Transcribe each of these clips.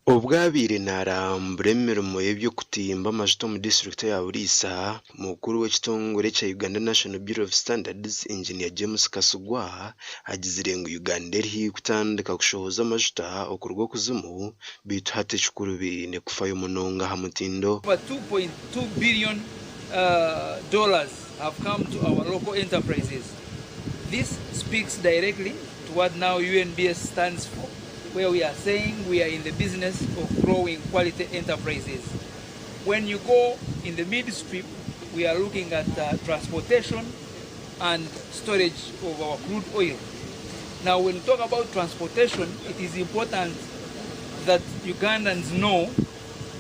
Obu abaire naarambura emirimo y'eby'okutimba amajuta omu disiturikiti eya Buliisa, mukuru w'ekitongore ekya Uganda National Bureau of Standards, Engineer James Kasigwa agizire ngu Uganda eri haihi kutandika kushohoza amajuta okuruga okuzimu beitu hati ekikuru baine kufayo munonga aha mutindo. Over 2.2 billion dollars have come to our local enterprises. This speaks directly to what now UNBS stands for. Where we are saying we are in the business of growing quality enterprises. When you go in the midstream, we are looking at transportation and storage of our crude oil. Now, when we talk about transportation, it is important that Ugandans know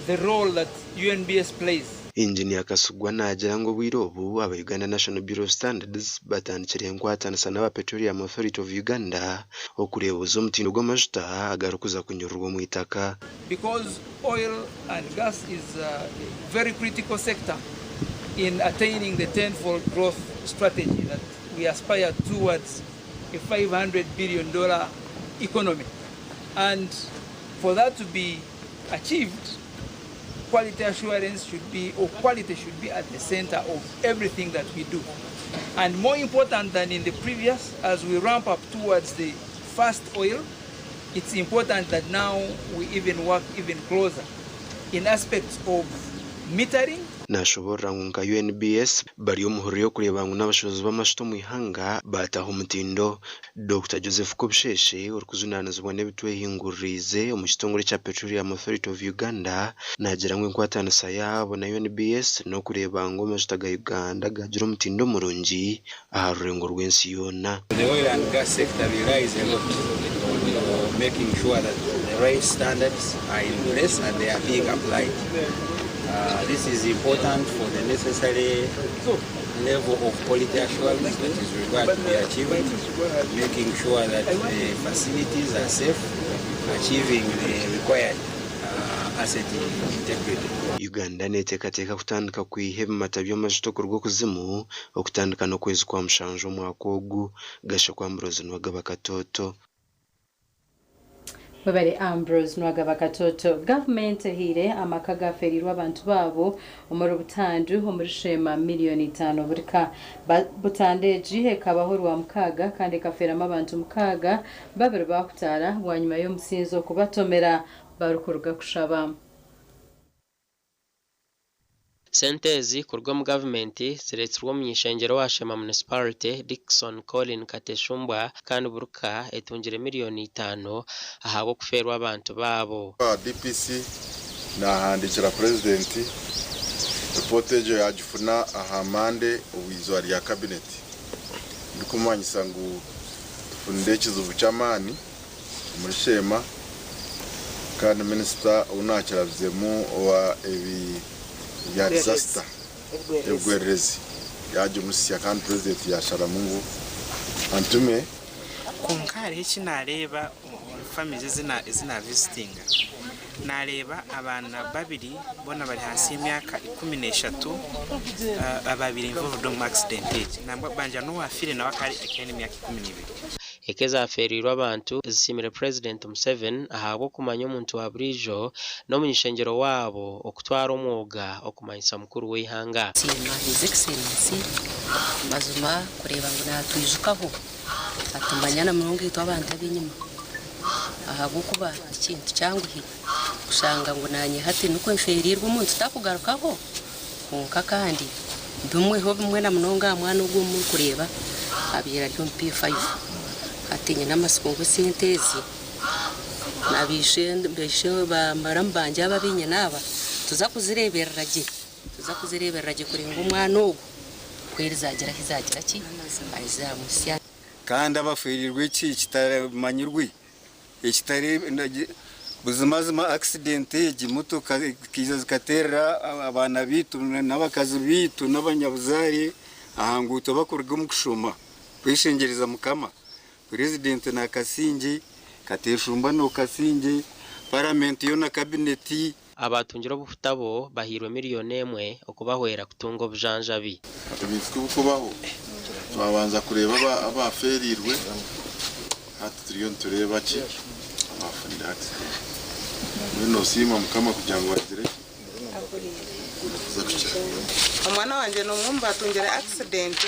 the role that UNBS plays. Inginiya Kasigwa naagira ngu obwire obu aba Uganda National Bureau of Standards batandikire enkwatanisa n'aba Petroleum Authority of Uganda okureebuza omutindo gw'amajuta agarikuza kunyururwa omu itaka. Because oil and gas is a very critical sector in attaining the tenfold growth strategy that we aspire towards a $500 billion economy. And for that to be achieved, quality assurance should be, or quality should be at the center of everything that we do. And more important than in the previous, as we ramp up towards the first oil, it's important that now we even work even closer in aspects of metering. Nashoboorora ngu nka UNBS bari omu hururu y'okureeba ngu n'abashohozi b'amajuta omu ihanga baataho omutindo. Dokita Joseph Kobusheeshe orikujunaanizibwa n'ebitwehinguririize omu kitongore ekya Petroleum Authority of Uganda naagira ngu enkwatanisa yaabo na UNBS n'okureeba ngu amajuta ga Uganda gaagira omutindo murungi aha rurengo rw'ensi yoona. The oil and gas sector relies a lot on making sure that the right standards are in place and they are being applied. This is important for the necessary level of quality assurance that is required to be achieved, making sure that the facilities are safe, achieving the required asset integrity. Uganda neteekateeka kutandika kwiha ebimata by'amajuta okuruga okuzimu okutandika n'okwezi kwa mushanju omwaka ogu, Gashakwa Ambrose Nuwagaba Katoto. Webare Ambrose Nuwagaba Katoto. Gavumenti ehaire amaka agafeereirwe abantu baabo omuri butandu omuri Sheema miriyoni itaano buri ka. Butandu egi ekabaho Orwamukaaga kandi ekafeeramu abantu mukaaga, babiri baahutaara bwanyima y'omusinzi okubatomera barikuruga kushaba. Sente ezi kuruga omu gavumenti ziretsirwe omuny'ishengyero owa Sheema Municipality, Dickson Colin Kateshumbwa kandi buri ka etungire miriyoni itaano ahabw'okufeerwa abantu baabo. Owa DPC nahandiikira Purezidenti ripoota egyo yaagifuna aha Mande obu eizooba rya Kabineti ndikumumanyisa ngu tufunire ekizibu ky'amaani omuri Sheema kandi minisita ou naakirabizemu owa ebi bya disasita ebigwererezi yaagimutsya kandi Purezidenti yaasharamu ngu antume. Kwonka hariho eki naareeba omu families ezi naavisitinga, naareeba abaana babiri boona bari ahansi y'emyaka 13 abaabaire involved omu accident egi. Nangwa banja n'owaafiire nawe akaba aine emyaka 12. Eka ezafeereirwe abantu zisiimire Purezidenti Museveni ahabw'okumanya omuntu wa buriijo n'omuny'ishengyero waabo okutwara omwoga okumanyisa mukuru w'eihanga. Nsiima His Excellency mazima kureeba ngu natwijukaho atumanya na munonga itwe abantu ab'enyima ahabw'okuba tikintu kyanguhi kushanga ngu nanye hati nikwo nfeereirwe omuntu takugarukaho kwonka kandi bimweho bimwe na munonga aha mwana ogu ou murikureeba abaire ari omu P5 hati nyine amatsiko ngu esente ezi na baishe baramu bangye aba abu nyine aba tuza kuzireeberera gye tuza kuzireeberera gye kureeba ngu omwana ogu ku erizagira ahi zaagira ki ahi zaamuhitsya. Kandi abafeereirwe eki kitaramanyirwe ekitari buzimazima accident egi motoka zikaija zikateerera abaana baitu n'abakazi baitu n'abanyabuzaare aha nguuto bakuruga omu kushoma kweshengyereza Mukama. Purezidenti nakasingye, Kateshumba nokasingye, paramenti yo na kabineti. Abaatungire obuhuta bo bahairwe miriyoni emwe okubahwera kutunga obujanjabi. Ebintu tibikubaho, twabanza kureeba abafeereirwe, hati turiyo nitureeba ki abafunire accident. Mbwenu noosiima Mukama kugira ngu agire ki? Nakuza kukira. Omwana wangye n'omwe omu baatungire accident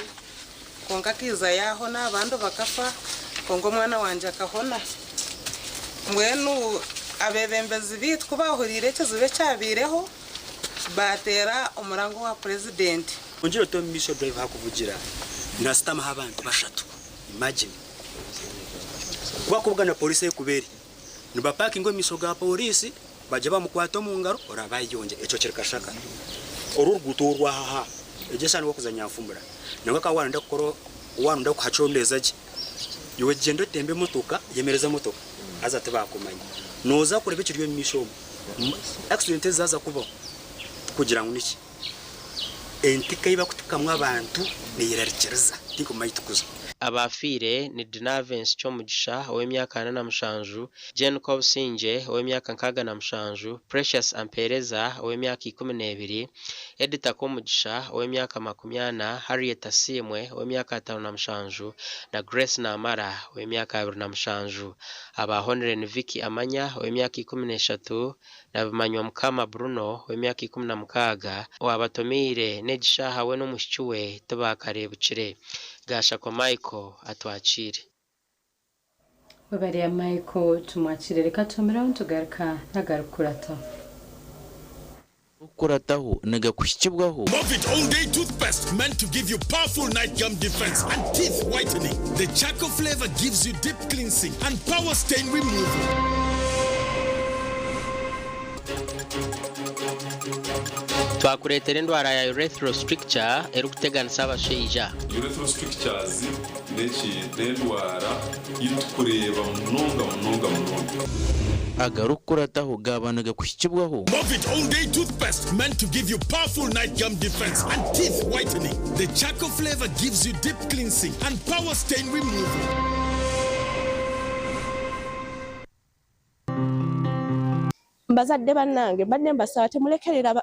kwonka akaija yaahona abandi bakafa kwonka omwana wangye akahona. Mbwenu abeebembezi baitu ku baahuriire ekizibu ekyabaireho baateera omuranga owa purezidenti. Ongyere oti omu maisho driver ahakuvugira nihasitamaho abantu bashatu imagine ku bakubugana police eyikuba eri nibapakinga omu maisho ga police bagye bamukwata omu ngaro oraba ayeyongyera ekyo kiri kashaka oru oruguuto orwahaha egyo eshaha niwe okuza nyanfumura nangwa ka warenda kukora warenda kuhacondeza gye iwe gyenda otembe emotoka yemereza emotoka haza tibakumanya noza kureba ekiri omu maisho omu accident ezi zaza kubaho tikugira ngu niki. Entika ei barikutikamu abantu neyerarikiriza, tinkumanya ei turikuza. Abaafiire ni Dinavence Kyomugisha ow'emyaka 47, Jane Kobusingye ow'emyaka 67, Precious Ampereza ow'emyaka 12, Edita Komugisha ow'emyaka 40, Harriet Asiimwe ow'emyaka 57 na Grace Namara ow'emyaka 27. Abaahonire ni Vicky Amanya ow'emyaka 13, Nabimanywa Mukama Bruno ow'emyaka 16 owaabatomeire n'egi shaaha we n'omwishiki we tibaakareebukire. Gashakwa Michael atwakiire. Webare Michael tumwakire reka tuhumiraho nitugaruka n'agarikukurataho. Okukurataho nigakuhikibwaho. Movit All Day Toothpaste meant to give you powerful night gum defense and teeth whitening. The charcoal flavor gives you deep cleansing and power stain removal. Twakureetera endwara ya urethral stricture erikuteganisa abashaija. Urethral strictures n'endwara ei turikureeba munonga munonga munonga. Agarikukurataho gaaba nigakuhikibwaho. Movit All Day Toothpaste meant to give you powerful night gum defense and teeth whitening. The charcoal flavor gives you deep cleansing and power stain removal. Bazadde bannange mbadde mbasaba temulekerera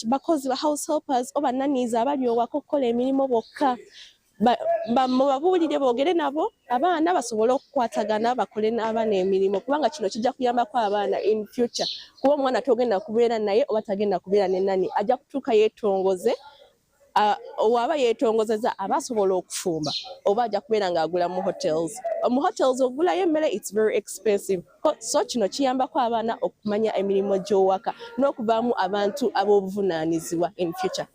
bakozi ba house helpers oba nannies abali owaka okukola emirimu bokka. Mubabuulire boogere nabo abaana basobole okukwatagana bakole n'abaana emirimu kubanga kino kijja kuyambako abaana in future kuba omwana togenda kubeera naye oba tagenda kubeera ne nanny ajja kutuuka yeetongoze owaba yeetongozeza aba asobola okufumba oba ajja kubeera ng'agula mu hotels. Mu hotels ogulayo emmere it's very expensive so kino kiyambako abaana okumanya emirimu gy'owaka n'okuvaamu abantu ab'obuvunaanyizibwa in future.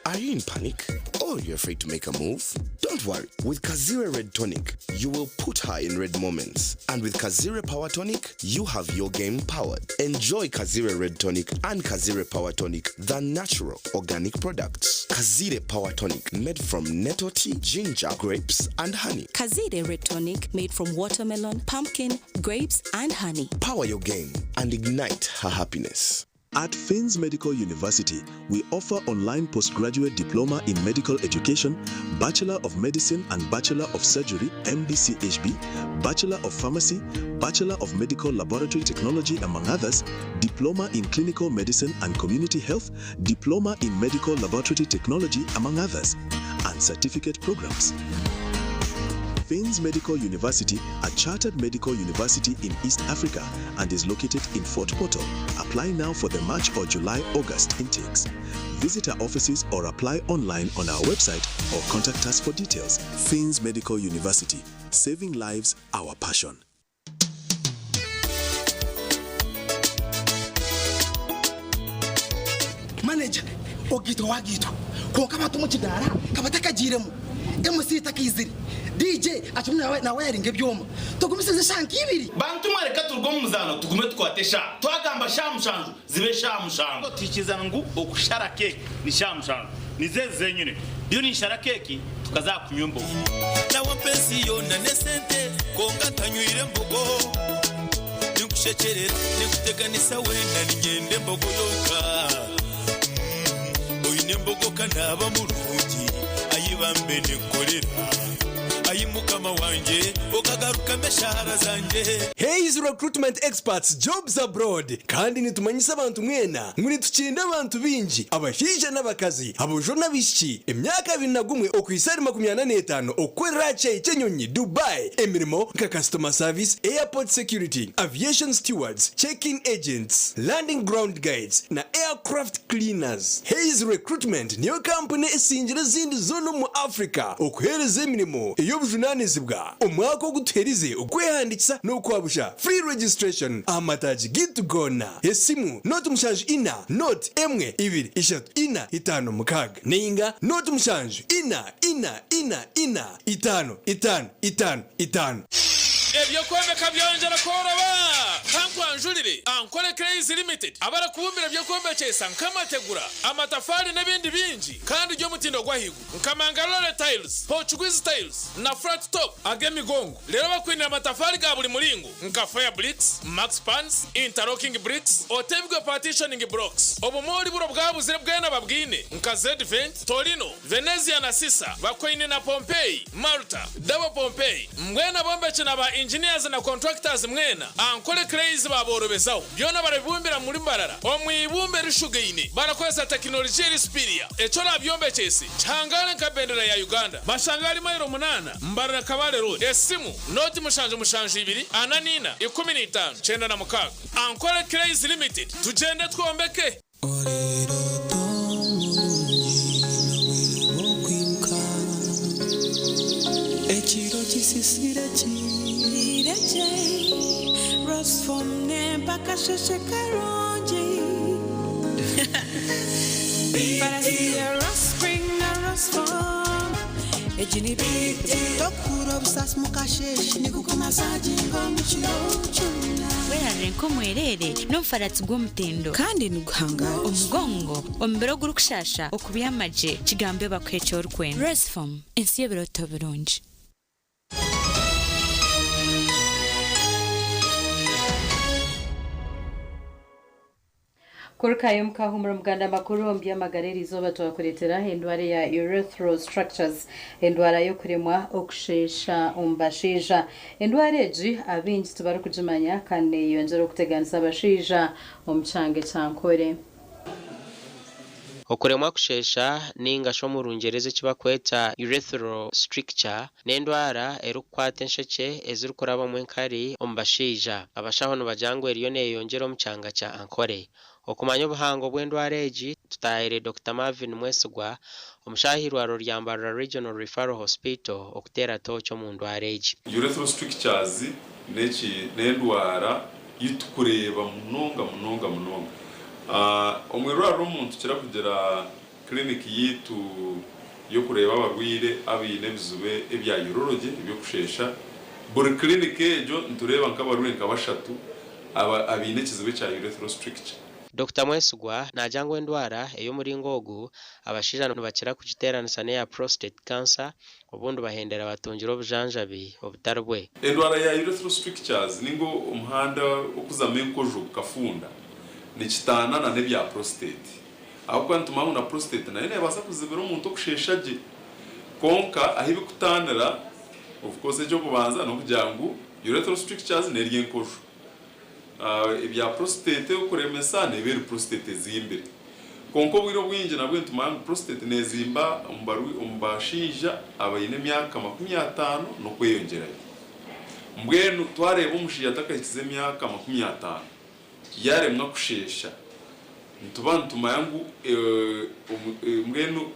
Are you in panic? Or you're afraid to make a move? Don't worry. With Kazire Red Tonic, you will put her in red moments. And with Kazire Power Tonic, you have your game powered. Enjoy Kazire Red Tonic and Kazire Power Tonic, the natural organic products. Kazire Power Tonic, made from nettle tea, ginger, grapes, and honey. Kazire Red Tonic made from watermelon, pumpkin, grapes, and honey. Power your game and ignite her happiness. At Finns Medical University, we offer online postgraduate diploma in medical education, Bachelor of Medicine and Bachelor of Surgery, MBCHB, Bachelor of Pharmacy, Bachelor of Medical Laboratory Technology, among others, Diploma in Clinical Medicine and Community Health, Diploma in Medical Laboratory Technology, among others, and certificate programs. Finns Medical University, a chartered medical university in East Africa and is located in Fort Portal. Apply now for the March or July August intakes. Visit our offices or apply online on our website or contact us for details. Finns Medical University, saving lives, our passion. Manager ogitwa wagitwa kwonka abantu omu kidaara kabatakagiiremu MC takaizire DJ akirimu nawayaringa ebyoma tugumisirize eshaaha nk'ibiri. Bantu mwe reka turuge omu muzaano tugume tukwate eshaaha. Twagamba shaaha mushanju zibe shaaha mushanju. Twikiriza ngu okushara keeki ni shaaha mushanju. Nizo ezi zenyine. Ndiyo ninshara keeki tukaza aha kunywa embogo. Nawe mpa ensi yoona n'esente kwonka ntanywire mbogo. Ninkushekyerera ninkuteganisa weena niinyenda embogo yonka. Oine embogo ka naaba murungi ayi bambe ninkukorera. Ai Mukama wangye, okagarukamu eshaara zangye. Hays Recruitment Experts Jobs Abroad kandi nitumanyisa abantu mwena ngu nitukinda abantu baingi abashaija n'abakazi, aboojo n'abaishiki, emyaka 21 okuhitsya ahari 45 okukorera aha kishaayi ky'enyonyi Dubai emirimo nka Customer Service, Airport Security, Aviation Stewards, Check-in Agents, Landing Ground Guides na Aircraft Cleaners. Hays Recruitment niyo kampuni esingire ezindi zoona omu Africa okuheereza emirimo ey'obujunaanizibwa. Omwaka ogu tuherize okwehandiikisa n'okwabusha, free registration, aha mataagi gaitu goona. Esimu, 074 0 1 2 3 4 5 6 nainga 0 7 4 4 4 4 5 5 5 5. Eby'okwombeka byongyera kworoba! Kankwanjurire Ankole Clays Limited abarikubumbira eby'okwombekyesa nk'amategura, amatafaari n'ebindi bingi kandi by'omutindo gw'ahaiguru nka Mangalore Tiles, Portuguese Tiles na Flat Top ag'emigongo. Reero bakwinire amatafaari ga buri muringo nka Fire Bricks, Max Pans, Interlocking Bricks, Otebigwe Partitioning Blocks. Obumoori buro bwabuzire bwena babwine nka Zedvent, Torino, Venezia na Sisa bakwaine na Pompeii, Malta, Double Pompeii, mbwenu abombeki na ba engineers na contractors mwena, Ankole Clays baaborobezaho. Byona barabibumbira muri Mbarara omu ibumba erishugaine barakozesa tekinologiya eri superior. Eki orabyombekyese kihangaare nka bendera ya Uganda. Bashanga ahari mailo munaana Mbarara Kabale Road. Esimu, nooti 772 44 15 96. Ankole Clays Limited, tugyende twombeke! Ekiro kisisire kirekye Rosform nempa akasheshe karungi Farasi ya Rospring na Rosform Egi ni BT. Tokuhurira obusaasi mukasheshe nigukumasaginga omu kiro kyona. Werarire nk'omwereere n'omufaratsi gw'omutindo. Kandi niguhangaara. Omugongo, omubiri ogurikushaasha, okubyama gye, kigambe bakuhe eki orikwenda. Restform, ensi y'ebirooto birungi. Kurukayo mukahumura omuganda amakuru omu by'amagara eriizooba twakureetera endwara eya urethral structures, endwara y'okuremwa okusheesha omu bashaija. Endwara egi abaingi tibarikugimanya kandi neyeyongyera okuteganisa abashaija omu kyanga ekya Nkore. Okuremwa kusheesha ninga shi omu Rungyereza eki barikweta urethral stricture n'endwara erikukwata enshekye ezirikurabamu enkari omu bashaija. Abashaho nibagira ngu eriyo neeyeyongyera omu kyanga kya Ankole. Okumanya obuhango bw'endwara egi, tutaahire Dokita Marvin Mwesigwa, omushaho ah'eirwariro rya Mbarara Regional Referral Hospital okuteera tooci omu ndwara egi. Urethral strictures n'eki n'endwara ei turikureeba munonga munonga munonga. Omu irwariro omu nitukira kugira clinic yaitu y'okureeba abarwaire abaine ebizibu ebya urology, eby'okusheesha. Buri clinic egyo nitureeba nk'abarwaire nka bashatu abaine ekizibu ekya urethral stricture. Dokita Mwesigwa naagira ngu endwara ey'omuringo ogu abashaija nibakira kugiteeranisa n'eya prostate cancer obundi bahendera batungire obujanjabi obutari bwe. Endwara ya urethral strictures ninga omuhanda okuzamu enkojo gukafunda nikitaana na n'ebya prostate ahabw'okuba nitumanya ngu na prostate nayo nebaasa kuzibira omuntu okusheesha gye kwonka ahu bikutaanira of course eky'okubanza n'okugira ngu urethral strictures n'eri enkojo Ebya prostate okuremesa neeba eri prostate ezimbire. Kwonka obwire obwingi nabwo nitumanya ngu prostate nezimba omu bashaija abaine emyaka 50 n'okweyongyerayo. Mbwenu twareeba omushaija atakahikize emyaka 50 yaremwa kusheesha nituba nitumanya ngu mbwenu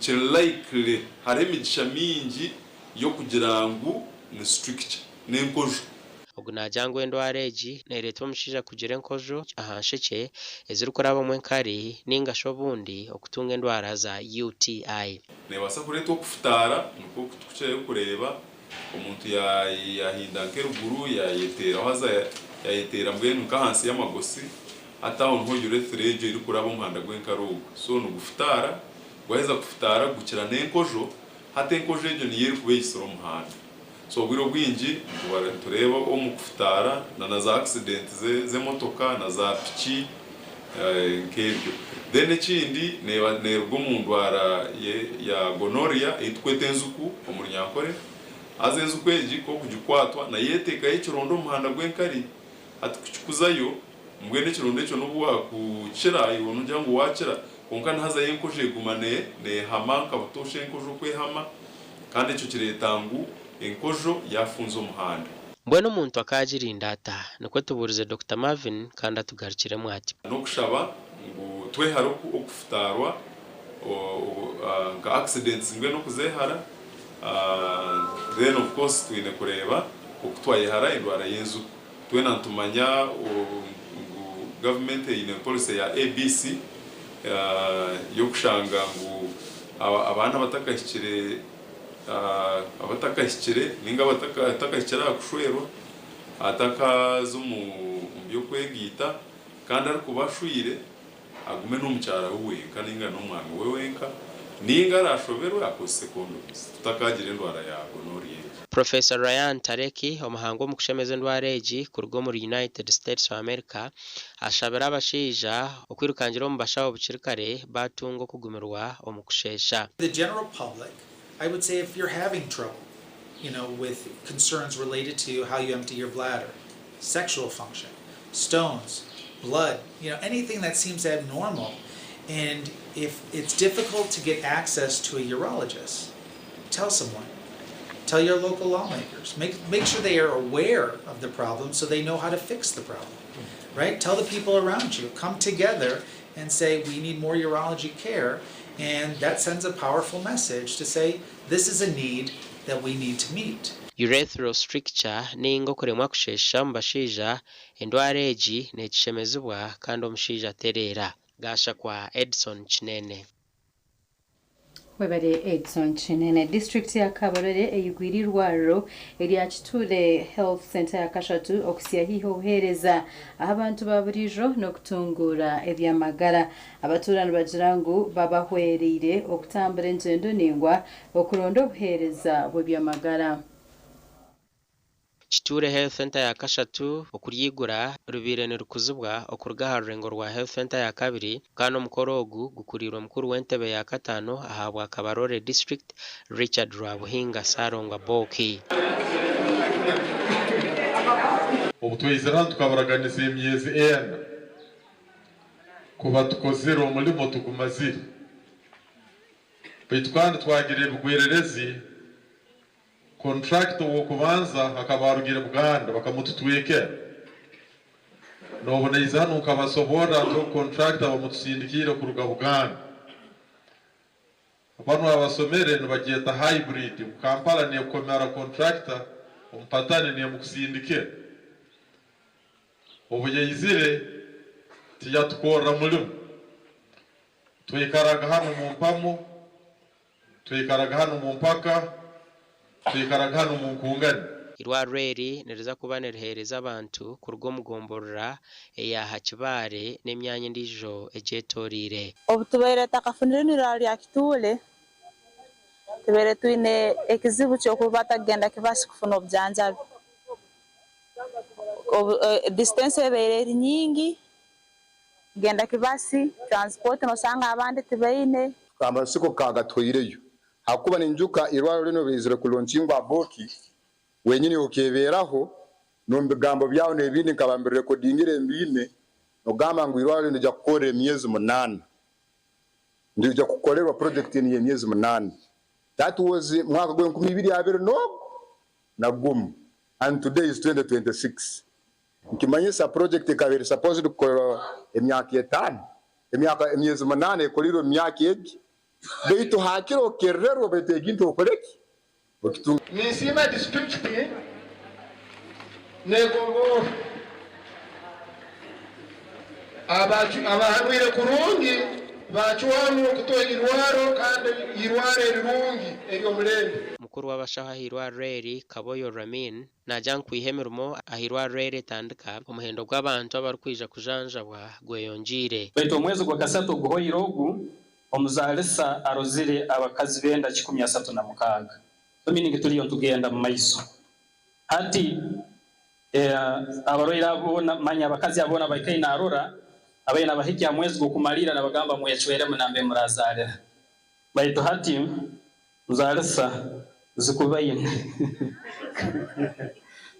kiri likely hariho emigisha mingi y'okugira ngu ni stricture, n'enkojo. Ogu naagira ngu endwara egi neereetwa omushaija kugira enkojo aha nshekye ezirikurabamu enkari nainga shi obundi okutunga endwara za UTI. Neebaasa kureetwa okufutaara, nikwo tukukirayo kureeba omuntu yaahinda nk'eruguru yaayeteeraho haza yaayeteera mbwenu nk'ahansi y'amagosi hati aho niho urethra egyo erikuraba omuhanda gw'enkari ogwo so nigufutaara, gwaheza kufutaara gukira n'enkojo hati enkojo egyo niyo erikuba ehisire omuhanda. So obwire obwingi nituba nitureeba omu kufutaara na na za accident z'emotoka na za piki nk'ebyo. Then ekindi neeba neeruga omu ndwara ya gonorrhea ei tukweta enjuku omu Runyankore. Haza enjuko egi ku orikugikwatwa nayo eteekayo ekironda omu muhanda gw'enkari. Hati ku kikuzayo, mbwenu ekironda ekyo n'obu waakukira, iwe noogira ngu waakira, kwonka nihazayo enkojo eguma neehama nka butoosha enkojo oku ehama, kandi ekyo kireeta ngu enkojo yaafunza omuhanda. Mbwenu omuntu akaagirinda ata? Nikwo tubuurize Dokita Marvin kandi atugarukiremu ati. N'okushaba ngu twehare okufutaarwa nka accidents mbwenu okuzehara then of course twine kureeba oku twayehara endwara y'enjuko. Twena nitumanya ngu government eine policy ya ABC y'okushanga ngu abaana abatakahikire abatakahikire ninga abatakahikire aha kushwerwa atakaza omu by'okwegaita kandi arikuba ashwire agume n'omukyara we wenka ninga n'omwami we wenka ninga arashoberwe akozese condoms tutakagira endwara ya gonorrhea egi. Professor Ryan Tareki, omuhangu omu kushemeza endwara egi kuruga omuri United States of America, ashabire abashaija okwirukangira omu bashaho bukiri kare baatunga okugumirwa omu kusheesha. The general public, I would say if you're having trouble, you know, with concerns related to how you empty your bladder, sexual function, stones, blood, you know, anything that seems abnormal, and if it's difficult to get access to a urologist, tell someone. Tell your local lawmakers. Make, make sure they are aware of the problem so they know how to fix the problem. Right? Tell the people around you. Come together and say, we need more urology care. And that sends a powerful message to say, this is a need that we need to meet. Urethral stricture ninga okuremwa kusheesha omu bashaija, endwara egi nekishemezibwa kandi omushaija atereera. Gashakwa Edson Kinene. Webare Edson Kinene. Disiturikiti ya Kabarole eyigwire eirwariro erya Kitule Health Centre ya kashatu okuhitsya haihi obuheereza aha bantu ba buriijo n'okutunguura eby'amagara. Abatuura nibagira ngu babahwereire okutambura engyendo ndaingwa okuronda obuheereza bw'eby'amagara. Kituure Health Centre ya kashatu okuryigura ribaire nirikuzibwa okuruga aha rurengo rwa Health Centre ya kabiri kandi omukoro ogu gukuriirwe mukuru w'entebe ya kataano ahabwa Kabarole District, Richard Rwabuhinga Ssalongo Abooki. Obu twaizire hanu tukabaraganisa emyezi ena kuba tukozire omulimo tugumazire. Baitu kandi twagira ebigwererezi. Kontrakita ow'okubanza akaba arugire Buganda bakamututwekera. N'obu naiza hanu nkabasoborra nti ogu kontrakita bamutusindikiire kuruga Buganda. Banu abasomere nibagyeta hybrid ngu Kampala nekomera kontrakita omupatani nemukusindikira. Obu yaizire tiyatukorra mulimo. Twaikaraga hanu omu mpamo. Twikaraga hanu omu mpaka, twikaraga hanu omu nkungani. Eirwariro eri niriza kuba niriheereza abantu kuruga omu gomborora eya Hakibare n'emyanya endiijo egyetoreire. Obu tubaire tutakafunire irwariro rya Kituule, tubaire twine ekizibu ky'okuba tutakugenda Kibaasi kufuna obujanjabi. Distance ebaire eri nyingi. Kugenda Kibasi, transport nosanga abandi tibaine. Amasiko kagatweireyo ahakuba ninjuka irwariro rinu baizire kulonchingwa Aboki wenyini okebeeraho nomu bigambo byawe nebindi nkaba mbirekodingire mbiine nogamba ngu irwariro rinu nirija kukorra emyezi munaana nirija kukorerwa project enu yemyezi munaana that was mwaka gwenkumi ibiri abiri nogu nagumu and today is 2026 Nikimanyisa project ekaba eri supposed kukorerwa emyaka etano, emyaka emyezi munana ekoreirwe omu myaka egi, beitu hakire okerererwe beitu ekintu okoreki? Okitunge. Ninsiima disiturikiti n'egombolola abahanwire kurungi baacwamu kutuha eirwaro kandi eirwaro erirungi ery'omulembe. Mukuru w'abashaho ah'eirwariro eri, Kaboyo Ramin, Naagira ngu kwiha emirimo aha irwariro eri etandika, omuhendo gw'abantu abarikwija kujanjabwa gweyongyeire. Baitu omwezi gwakasatu oguhoire ogu, omuzaalisa arozire abakazi b'enda 136. So meaning turiyo nitugenda mumaiso. Hati abarwaire abo boona manya abakazi abo boona abaikaire narora abaire nabahikya aha mwezi gw'okumaliira nabagamba mwecweremu nambere murazaalira. Baitu hati muzaalisa Zikubaine.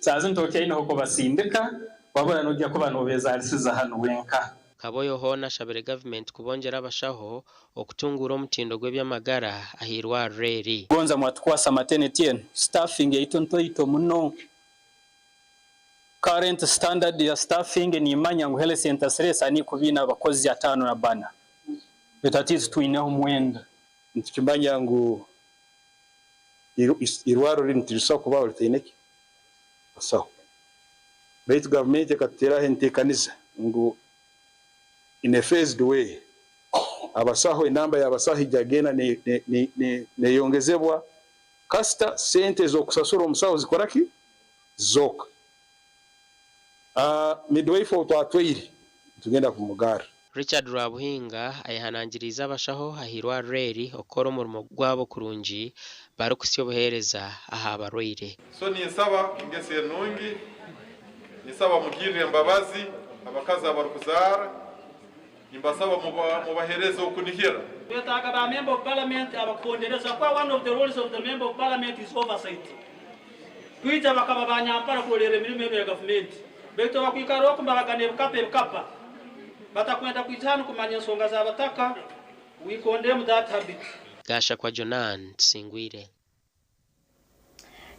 Saaha zinu tokyaine h'okubasindika wabura noija kuba nobeezaalisiza hanu wenka. Kaboyo hoona ashabire gavumenti kubongyera abashaho okutunguura omutindo gw'eby'amagara ah'eirwariro eri. Gonza mwatukwasa maternity enu staffing yaitu ntoito muno. Current standard ya staffing nimanya ngu health center siresa nikuba eine abakozi 54 baitu hati itwe twineho mwenda. Nitukimanya ngu irwariro rinu tirisobola kubaho ritaine ki? Basaho. Baitu gavumenti ekatuteraho entekaniza ngu in a phased way abasaho enamba y'abasaho ija genda neyongezebwa kasita sente ez'okusasura omusaho zikora ki? Zizooka. Midwife ou twatwaire nitugenda kumugarra. Richard Rwabuhinga ayehanangiriize abashaho ah'eirwariro eri okukora omurimo gwabo kurungi barikuhitsya obuheereza aha barwaire. So ninsaba engeso enungi, ninsaba mugirire embabazi abakazi abarikuzaara, nimbasaba mubahereze okunihira. Twetaaga ba member of parliament abakuhondereza kuba one of the roles of the member of parliament is oversight. Twija bakaba ba nyampara kurolerra emirimo enu eya gavumenti baitu abakwikara oku nibabagana ebikapa ebikapa batakwenda kwija hanu kumanya ensonga z'abataka, we condemn that habit. Gashakwa Jonan Tusingwire.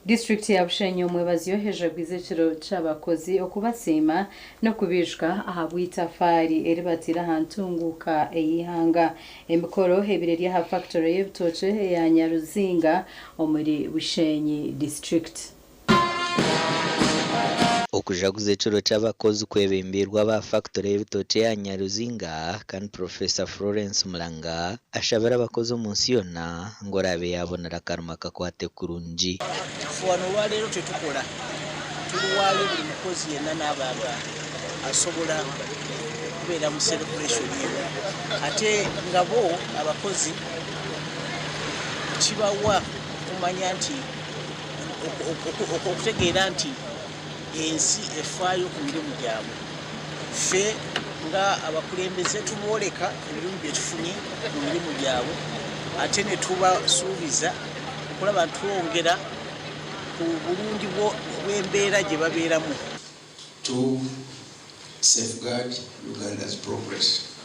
Disiturikiti ya Bushenyi omwebazyo ejagwize ekiro ky'abakozi okubasiima n'okubiijuka ahabw'eitafaari eri bataire aha ntunguuka ey'eihanga. Emikoro ebaire eri aha fakitore y'ebitookye eya Nyaruzinga omuri Bushenyi disiturikiti. Okujaguza ekiro ky'abakozi kwebembeirwe aba fakitore y'ebitookye eya Nyaruzinga kandi Professor Florence Mulanga ashabire abakozi omu nsi yoona ngu oraabe yaabonera akarimo akakwate kurungi. Ife wano olwaleero tetukola, tuluwaayo buli mukozi yenna naaba nga asobola okubeera mu celebration eno ate nga bo abakozi kibawa okumanya nti okutegeera nti ensi efaayo ku mirimu gyabwe. Ffe nga abakulembeze tubooleka ebirungi bye tufunye mu mirimu gyabwe ate ne tubasuubiza okulaba nti twongera ku bulungi bw'embeera gye babeeramu. To safeguard Uganda's progress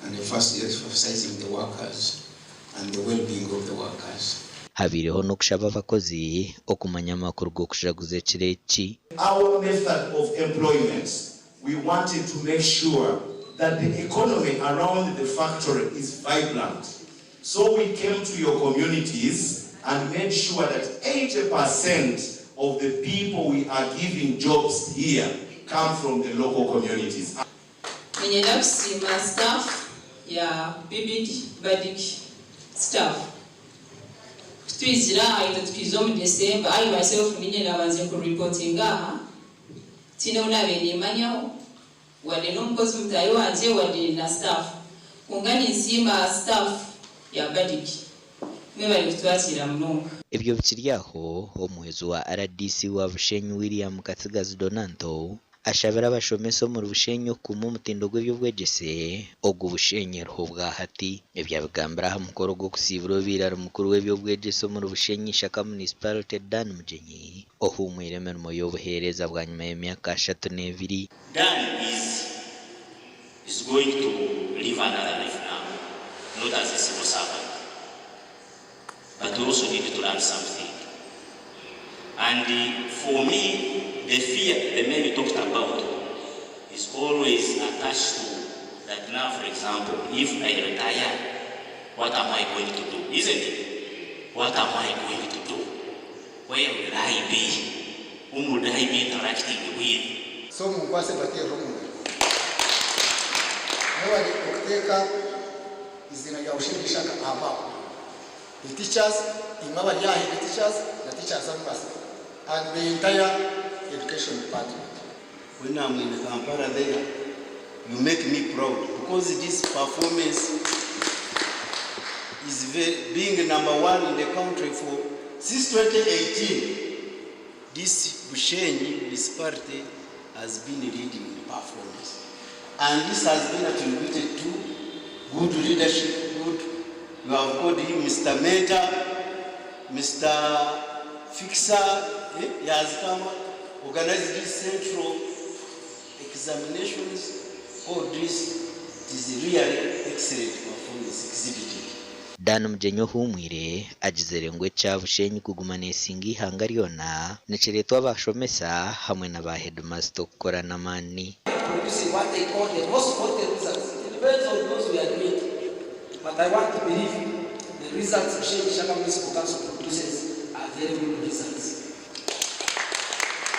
and emphasizing the workers and the well-being of the workers. Habaireho n'okushaba abakozi okumanya amakuru g'okujaguza ekiro eki. Our method of employment, we wanted to make sure that the economy around the factory is vibrant. So we came to your communities and made sure that 80% of the people we are giving jobs here come from the local communities. Niinyenda kusiima staff ya Bibid Bardic staff kutwizira aha itwe tukiiza omu December I myself niinye naabanzire ku reportinga aha tihaine ou naabaire niimanyaho wadde n'omukozi mutaahi wangye wadde na staff kwonka ninsiima staff ya Bardic mwebare kutwakiira munonga. Ebyo bikiri aho, omuhwezi wa rdc wa Bushenyi William Katsigazi Donanto ashabire abashomesa omuri Bushenyi okukuuma omutindo gw'eby'obwegyese ogu Bushenyi eriho obwahati. Ebi abigambire aha mukoro gw'okusiibura obaire ari mukuru w'eby'obwegyese omuri Bushenyi Ishaka Municipality Dan Mugyenyi ohuumwire emirimo y'obuheereza bwanyima y'emyaka 32. Dan is is going to live another life now, not as a civil servant. But we also need to learn something. And for me, the fear the man talked about is always attached to that now, for example, if I retire, what am I going to do? Isn't it? What am I going to do? Where will I be? Whom would I be interacting with? So munkwase mbateerere omu ngaro. Mwebare okuteeka eiziina rya Bushenyi Ishaka aha maapu. The teachers, imwe abari aha the teachers na teachers abu and the entire education department. When I'm in Kampala there, you make me proud because this performance is very, being number one in the country for since 2018. This Bushenyi municipality has been leading in performance. And this has been attributed to good leadership, good, you have called him Mr. Mentor, Mr. fixa, he has come, organized these central examinations, all this is really excellent performance exhibited. Dan Mugyenyi Ohuumwire agizire ngu ekya Bushenyi kuguma neesinga eihanga ryona nikireetwa abashomesa hamwe na ba heedimasita okukora n'amaani. Producing what they call the most important results. It depends on those we admit. But I want to believe the results Bushenyi Ishaka Municipal Council produces are very good results.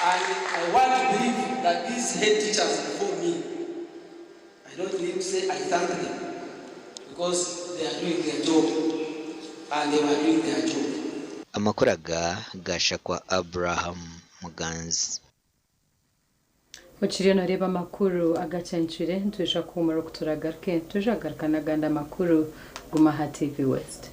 And I want to believe that these head teachers before me, I don't need to say I thank them, because they are doing their job, and they were doing their job. Amakuru aga gaashakwa Abraham Muganzi. Okiriyo noreeba amakuru agacencwire, nitwija kuhumura oku turagaruke, nitwija kugaruka n'agandi amakuru. Guma aha TV West.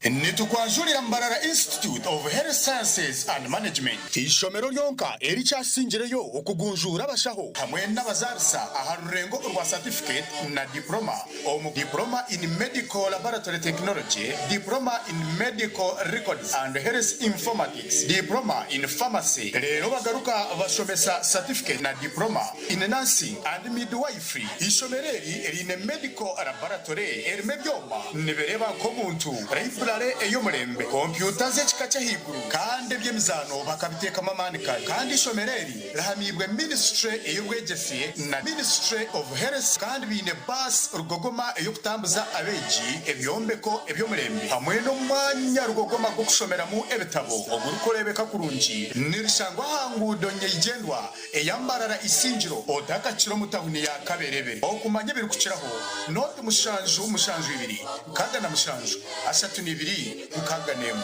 Nitukwanjurira Mbarara Institute of Health Sciences and Management, eishomero ryonka erikyasingireyo okugunjuura abashaho hamwe n'abazaarisa aha rurengo orwa satifiketi na diporoma omu Diploma in Medical Laboratory Technology, Diploma in Medical Records and Health Informatics, Diploma in Pharmacy. Reero bagaruka bashomesa satifiketi na Diploma in Nursing and Midwifery. Eishomero eri riine Medical Laboratory erimu ebyoma nibireeba nk'omuntu, Library ey'omurembe, kompyuta z'ekika ky'ahaiguru kandi eby'emizaano bakabiteekamu amaani kare. Kandi eishomero eri rihamiibwe Ministry ey'obwegyese na Ministry of Health kandi baine baasi rugogoma ey'okutambuza abeegi, ebyombeko eby'omurembe hamwe n'omwanya rugogoma gw'okushomeramu ebitabo ogurikureebeka kurungi. Nirishangwa aha nguudo nyeigyendwa eya Mbarara Isingiro otakakira omu tawuni ya Kaberebe. Okumanya ebirikukiraho, nooti mushanju mushanju ibiri 67 32 61.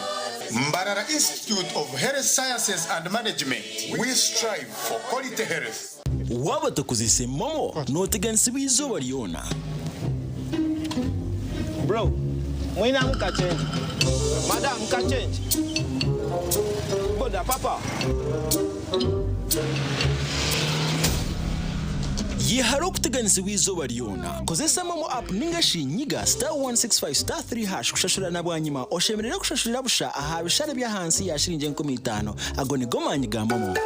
Mbarara Institute of Health Sciences and Management, we strive for quality health. Waaba otakozese MoMo, nooteganisibwa eizooba ryona. Bro, mwinamu ka change. Madam, ka change. Boda, papa. Yehara okuteganisibwa eizooba ryona. Kozesa MoMo app ninga shi nyiga *165*3# kushashura na bwanyima oshemererwe kushashurira busha aha bishare by'ahansi ya shiringi 5,000. Ago nigo maanyi ga MoMo.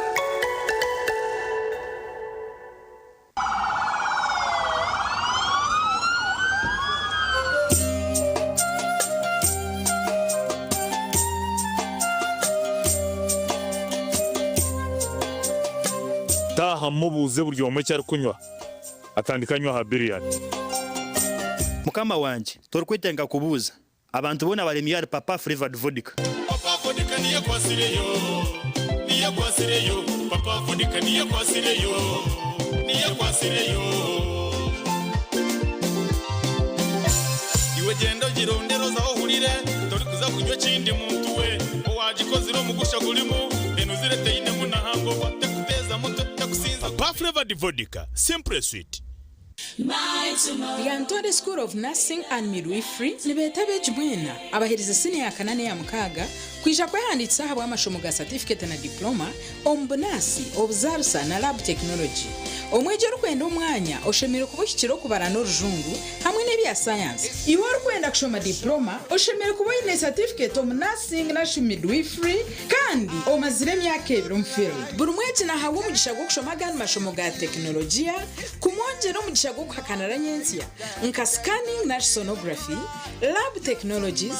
Taaha mubuuze buri omwe eki arikunywa, atandike anywe aha biriyani. Mukama wangye, torikwetenga kubuuza. Abantu boona baremire ahari Papa Flavored Vodka. Papa Vodka niyo ekwasireyo, niyo ekwasireyo, Papa Vodka niyo ekwasireyo, niyo ekwasireyo. Iwe gyenda ogirondere oze aho ohurire, torikuza kunywa ekindi muntu we. Owagikozire omugusha gurimu, enuzire teinemu na hangover, tekuteeza mutwe, tekusinza. Papa Flavored Vodka, simply sweet. Lyantonde School of Nursing and Midwifery nibeeta abeegi mwena abaherize siniya ya kana n'eya mukaaga kwija kwehandiikisa ahabw'amashomo ga satifiketi na diploma omu bunaasi, obuzaarisa na lab technology. Omwegi orikwenda omwanya oshemereire kuba ohikire okubara n'orujungu hamwe n'ebya sayansi. Iwe orikwenda kushoma diploma oshemereire kuba oine satifiketi omu nursing narishi midwifery kandi omazire emyaka ebiri omu field. Buri mwegi nahabwa omugisha gw'okushoma agandi mashomo ga tekinologiya kumwongyera omugisha gw'okuhakanira nyentsya nka scanning nari sonography, lab technologies,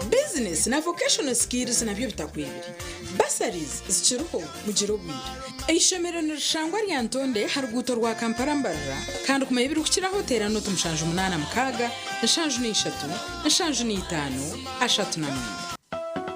business na vocational skills nabyo bitakwebire. Bursaries zikiriho mugire obwire. Eishomero nirishangwa Lyantonde aha ruguuto rwa Kampala Mbarara kandi kumanya ebirikukiraho teera nooti 76 73 75 39.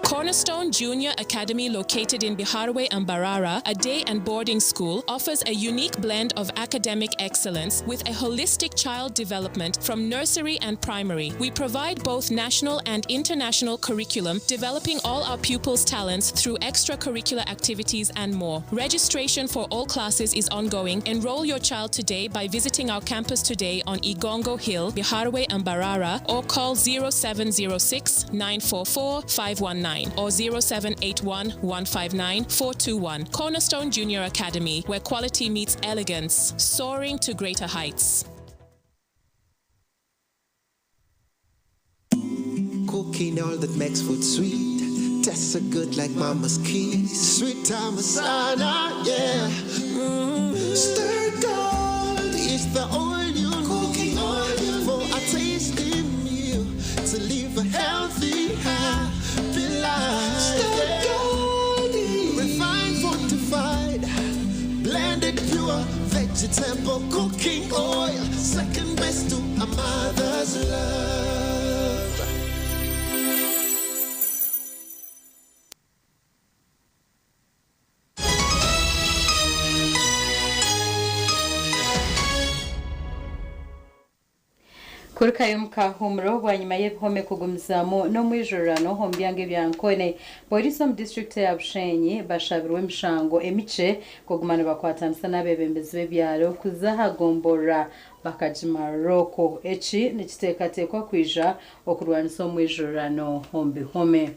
Cornerstone Junior Academy, located in Biharwe and Mbarara, a day and boarding school, offers a unique blend of academic excellence with a holistic child development from nursery and primary. We provide both national and international curriculum, developing all our pupils' talents through extracurricular activities and more. Registration for all classes is ongoing. Enroll your child today by visiting our campus today on Igongo Hill, Biharwe and Mbarara, or call 0706 944 519 or 0781 159 421. Cornerstone Junior Academy, where quality meets elegance, soaring to greater heights. Cooking oil that makes food sweet. Tastes so good like mama's kiss. Sweet time masala, yeah. Stir gold is the oil you cooking oil for a tasty meal to live a healthy, happy life. Stir gold, refined, fortified, blended pure vegetable cooking oil. Second best to a mother's love. Kurukayo omu kahuumuro bwanyima y'ebihome kugumizamu n'omwijururano omu byanga ebya Nkone, Pooriisi omu disiturikiti eya Bushenyi bashabirwe emishango emikye kuguma nibakwatanisa n'abeebembezi b'ebyaro kuza aha gomborora bakagimarira okwo. Eki nikiteekateekwa kwija okurwanisa omwijururano omu bihome.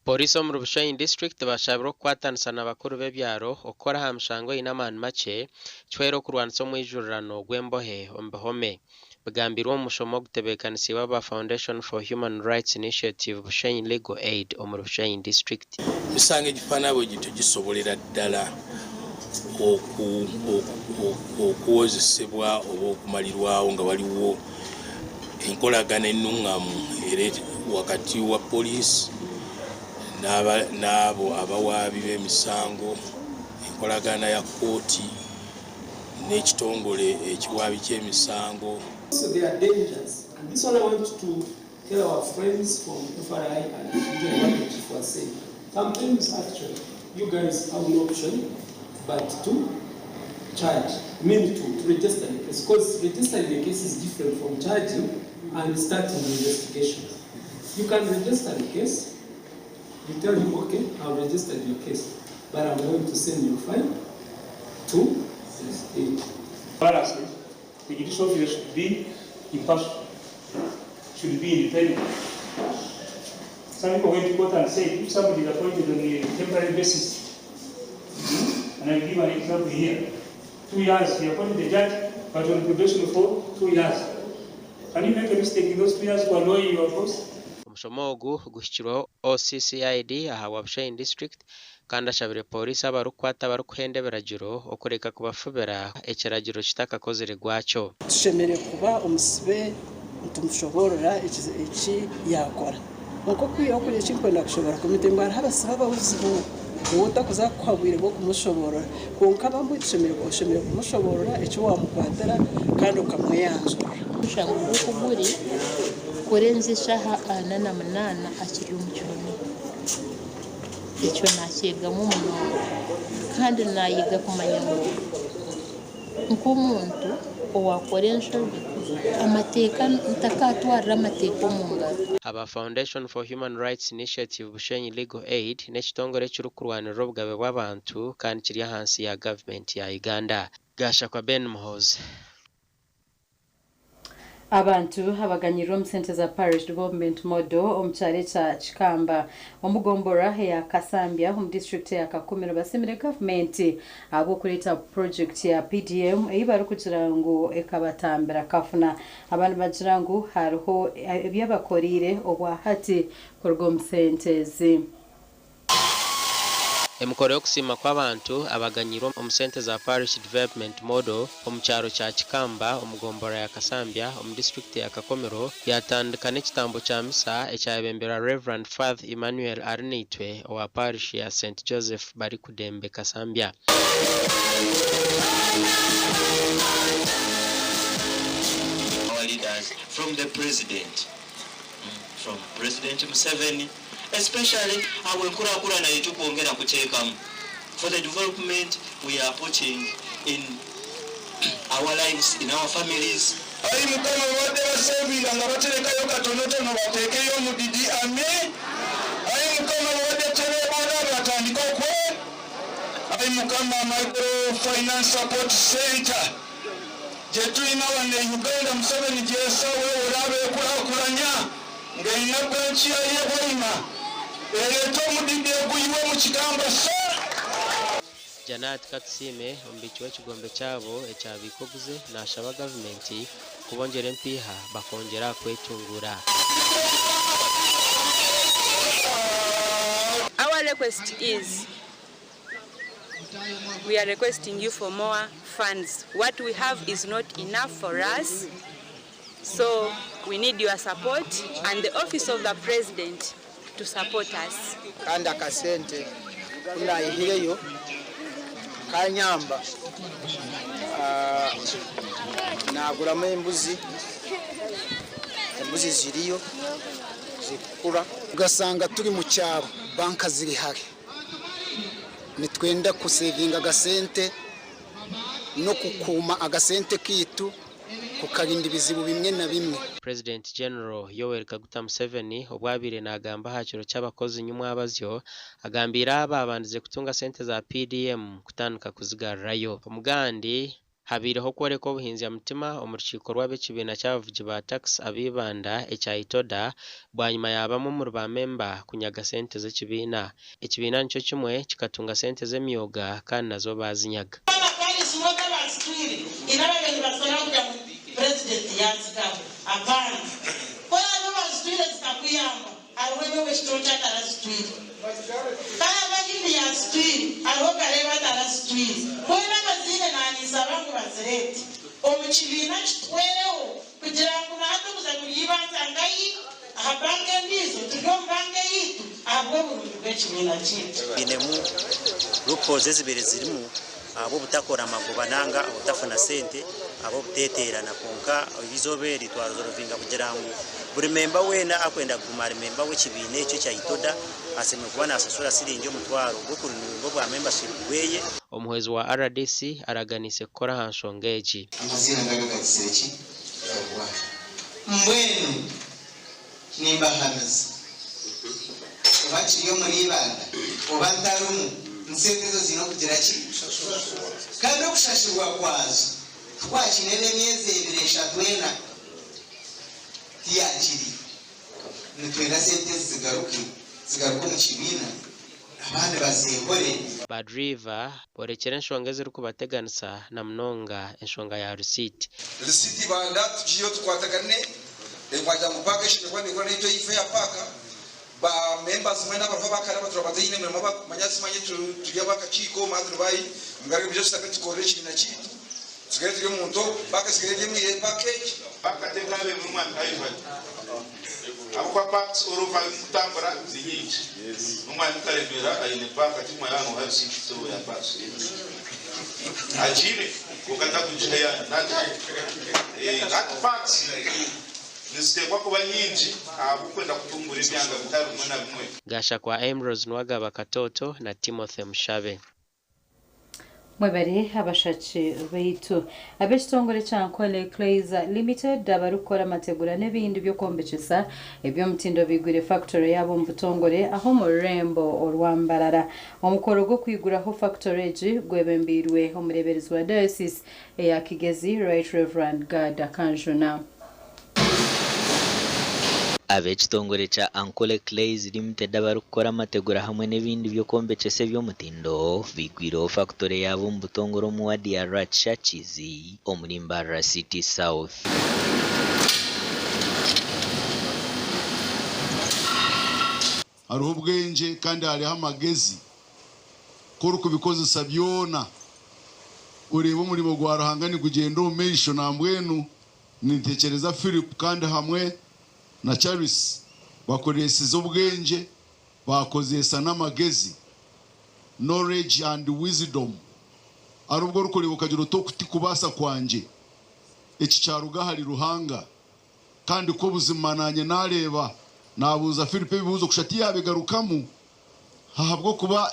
Pooriisi omuri Bushenyi disiturikiti bashabirwe okukwatanisa na bakuru b'ebyaro okukora aha mishango eine amaani makye kihwere okurwanisa omwijurirano gw'embohe omu bihome. Bigambirwe omu mushomo ogutebeekanisiibwe aba Foundation for Human Rights Initiative Bushenyi Legal Aid omuri Bushenyi disiturikiti. Emisango egifaanana bwe gityo gisobolera ddala okuwozesebwa oba okumalirwawo nga waliwo enkolagana ennungamu wakati wa poliisi n'abo abawaabi b'emisango, enkolagana ya kkooti n'ekitongole ekiwaabi ky'emisango. So there are dangers and this one I want to tell our friends from FRI and even what the chief was saying. Sometimes actually you guys have no option but to charge, I mean to register the case, because registering the case is different from charging and starting the investigation. You can register the case, you tell him, okay, I've registered your case, but I'm going to send your file to the state. Balances, the judicial officer should be impartial, should be independent. Some people went to court and said, if somebody is appointed on a temporary basis, and I give an example here, 2 years, he appointed the judge, but on probation for 2 years. Can you make a mistake in those 2 years to annoy your boss? Omushomo ogu guhikirweho OCCID aha wa Bushenyi district kandi ashabire pooriisi abarikukwata abarikuhenda ebiragiro okureka kubafubira ekiragiro kitakakozire gwakyo. Tushemereire kuba omusibe nitumushoboorora eki yaakora. Kwonka okwihaho kuriya eki nkwenda kushoboorora komite ngu hariho abasibe ababuzibu ou otakuza kuha bwire bw'okumushoboorora. Kwonka abamwe oshemereire kumushoboorora eki waamukwatira kandi okamweyanjurira. Omushango nk'oku guri kurenza eshaaha 48 akiri omu kihome. Ekyo naakyegamu munonga kandi naayiga kumanya ngu nk'omuntu owaakora enshobi amateeka ntakaatwarira amateeka omu ngaro. Aba Foundation for Human Rights Initiative Bushenyi Legal Aid n'ekitongore ekirikurwanirira obugabe bw'abantu kandi kiri ahansi ya gavumenti ya Uganda. Gashakwa Ben Muhoozi. Abantu abaganyirwe omu sente za Parish Development Model omu kyaro ekya Kikamba omu gombora eya Kasambya omu disiturikiti eya Kakumiro basimire gavumenti ahabw'okureeta purojekiti ya PDM ei barikugira ngu ekabatambira kafuna. Aba nibagira ngu hariho ebi abakoreire obwahati kuruga omu sente ezi. Emikoro y'okusiima kw'abantu abaganyirwe omu sente za Parish Development Model omu kyaro kya Kikamba omu gombora ya Kasambya omu disiturikiti ya Kakomero yatandika n'ekitambo kya misa ekyayebemberwa Rev. Father Emmanuel Arinaitwe owa Parish ya St Joseph Barikudembe Kasambya. Our leaders from the president, from President Museveni, especially awo enkurakurana yetukwongera kuteekamu for the development we are putting in our lives, in our families. Ayi Mukama babadde basevinga nga baterekayo katonotono bateekeyo omudidi ami. Ayi Mukama babadde tebeebooda batandike okwe. Ayi Mukama Microfinance Support Center gye tulina wano e Uganda Museveni gyeyasawo ewola abeekulaakulanya ng'erina branch yayo e Hoima ereete omudidi oguyiwe mu kigamba sa. Janat Katusiime omubiiki w'ekigombe kyabo ekya Biika Oguze nashaba gavumenti kubongyera empiiha bakongyera kwetunguura. Our request is we are requesting you for more funds what we have is not enough for us so we need your support and the office of the president to support us. Kandi akasente ku naayihireyo kanyamba naaguramu embuzi, embuzi ziriyo zirikukura. Ogasanga turi mu kyaro banka ziri hare, nitwenda kusevinga agasente n'okukuuma agasente kaitu kukarinda ebizibu bimwe na bimwe. President General Yoweri Kaguta Museveni obu abaire nagamba aha kiro ky'abakozi nyumwabazyo, agambiire abo ababandize kutunga sente za PDM kutandika kuzigarurayo. Omugandi, habaireho okworeka obuhinzya mutima omu rukiiko rw'ab'ekibiina ky'abavugi ba takisi aba Ibanda ekya ITODA bwanyima ya bamwe omuri ba memba kunyaga sente z'ekibiina. Ekibiina nikyo kimwe kikatunga sente z'emyoga kandi nazo baazinyaga. Twinemu loopholes ezibaire zirimu ahabw'obutakora magoba nanga obutafuna sente ahabw'obuteeterana kwonka eizooba eri twarizorovinga kugira ngu buri memba weena akwenda kuguma ari memba w'ekibiina ekyo ekya ITODA asemeriire kuba naasasura siringi omutwaro gw'okurinewinga obwa membership bweye. Omuhwezi wa rdc araganiise kukora aha nshonga egi. Amaziina ngaaga gagizire ki? Gagwa. Mbwenu nimbahamiza, oba nkiri omuri Ibanda oba ntarimu, nsente ezo ziine okugira ki? Kandi okushashurwa kwazo tikwakiine n'emyezi ebiri, eshatu, ena, tiyakiri. Nitwenda sente ezi zigaruke, zigaruke omu kibiina, abandi bazeekore. Ba driver borekire enshonga ezirikubateganisa na munonga enshonga ya risiiti. Risiiti Ibanda tugiiyo tukwatagane wagira ngu paaka eshemereire kuba nekora naitwe eyi fair paaka ba members mwena abariho abakare abatura bataine emirimo abakumanya simanya turi abakakiiko manya turi bahi mugaruke mwije tushutame tukorere ekibiina kyaitu tusigare turi omuntu paaka esigare eri emwe paaka egi. Paaka tekaaba emwe mwami Ivan ahabw'okuba paaks all over kutambura ni nyingi n'omwami Karemera aine paaka tikumanya yaaba noha risiiti sebo ya paaks agiine kwonka takugiha yaana nagiha hati paaks niziteekwa kuba nyingi ahabw'okwenda kutumbura ebyanga bitari bimwe na bimwe. Gashakwa Ambrose Nuwagaba Katoto na Timothy Mushabe. Mwebare abashaki baitu. Ab'ekitongore kya Ankole Clays Limited abarikukora amategura n'ebindi by'okwombekyesa eby'omutindo baigwire fakitore yaabo omu butongore aha omu rurembo orwa Mbarara. Omukoro gw'okwiguraho fakitore egi gwebembeirwe omureeberezi wa Diocese eya Kigezi Right Rev. Gad Akanjuna. Ab'ekitongore kya Ankole Clays Limited abarikukora amategura hamwe n'ebindi by'okwombekyesa eby'omutindo baigwireho fakitore yaabo omu butongore omu waadi ya Rwakishakizi omuri Mbarara City South. Hariho obwengye kandi hariho amagezi. Ku orikubikozesa byona, oreeba omurimo gwa Ruhanga nigugyenda omu maisho. Nambwenu Nintekyereza Philip kandi hamwe na Charles bakoreesize obwengye baakozeesa n'amagezi, knowledge and wisdom. Arubwo orikureeba okagira oti oku tikubaasa kwangye, eki kyaruga ahari Ruhanga. Kandi kwo buzima naanye naareeba naabuuza Philip ebibuuzo kusha tiyaabigarukamu ahabw'okuba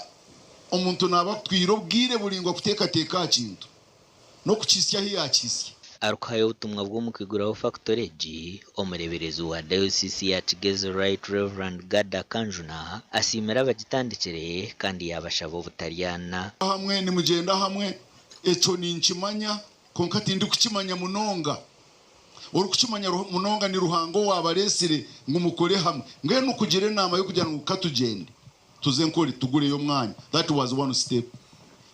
omuntu naaba akutwire obwire buraingwa kuteekateeka aha kintu. n'okukihitsya ahu yaakihitsya. Arikuhayo obutumwa bw'omukwiguraho fakitore egi, omureeberezi wa Dayosiisi ya Kigezi Right Rev. Gada Kanjuna asiimire abagitandikire kandi yaabashaba obutaryana. Hamwe nimugyenda hamwe, ekyo ninkimanya, kwonka tindikukimanya munonga. Orikukimanya munonga ni Ruhanga owaabareetsire ngu mukore hamwe. Mbwenu kugira enaama y'okugira ngu ka tugyende tuze nkore tugureyo omwanya, that was one step.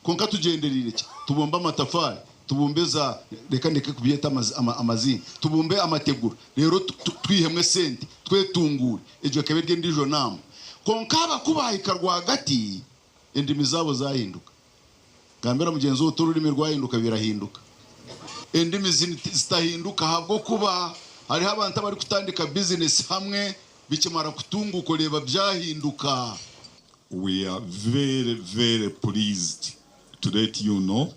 Kwonka tugyendereire ki? Tubumbe amatafaari, tubumbe za, reka ndeke kubyeta amaziina, tubumbe amategura, reero twihemu esente, twetunguure. Egyo ekaba eri endiijo naama. Kwonka aba ku baahika rwagati, endimi zaabo zaahinduka. Gambira mugyenzi waawe oti orurimi rwahinduka birahinduka. Endimi zitahinduka ahabw'okuba hariho abantu abarikutandika bizinesi hamwe bikimara kutunguuka oreeba byahinduka. We are very very pleased to let you know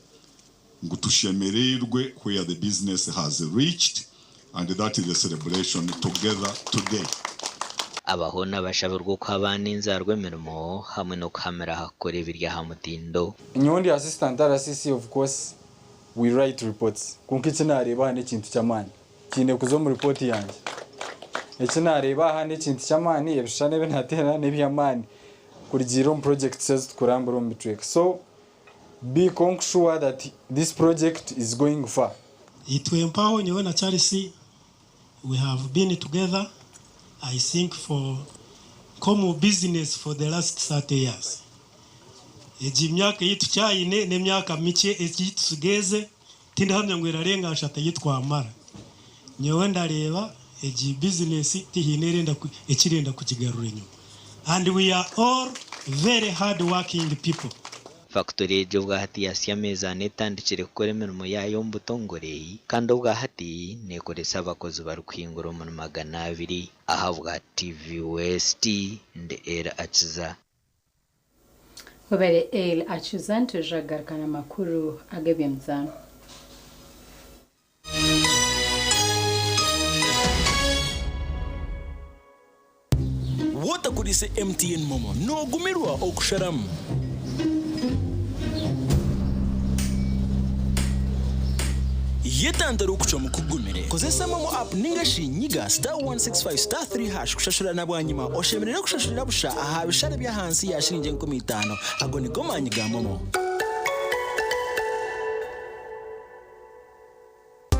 ngu tushemereirwe where the business has reached and that is the celebration together today. Aba hoona bashabirwe okuha abaana enzaarwa emirimo hamwe n'okuhamira aha kukora ebiri aha mutindo. Nyowe ndi assistant RCC of course we write reports kwonka eki nareeba aha n'ekintu ky'amaani kiine kuza omu report yangye. Eki nareeba aha n'ekintu ky'amaani ebishushani ebi nateera n'eby'amaani kurugiirira omu projects ezi tukurambura omu bicweka so be konk sure that this project is going far. Itwe mpaho nyowe na Charles we have been together I think for nk'omu business for the last 30 years. Egi myaka ei tukyayine n'emyaka mikye ei tutsigaze tindihamya ngu erarenga ashatu ei twamara. Nyowe ndareeba egi business tihaine erenda ekirenda kugigarura enyima and we are all very hard working people. Fakitori egi obwahati yahitsya ameezi ana etandikire kukora emirimo yaayo omu butongore kandi obwahati neekoresa abakozi barikuhingura omuri 200. Ahabwa TV West, ndi El Akiza. Webare El Akiza, nitwija kugaruka n'amakuru ag'eby'emizaano. Wootakuriise MTN MoMo noogumirwa okusharamu. Yetantare okucwamu kugumire. Kozesa MoMo app ninga shi nyiga *165*3# kushashura na bwanyima oshemererwe kushashurira busha aha bishare by'ahansi ya shiringi 5000. Ago nigo maanyi ga MoMo.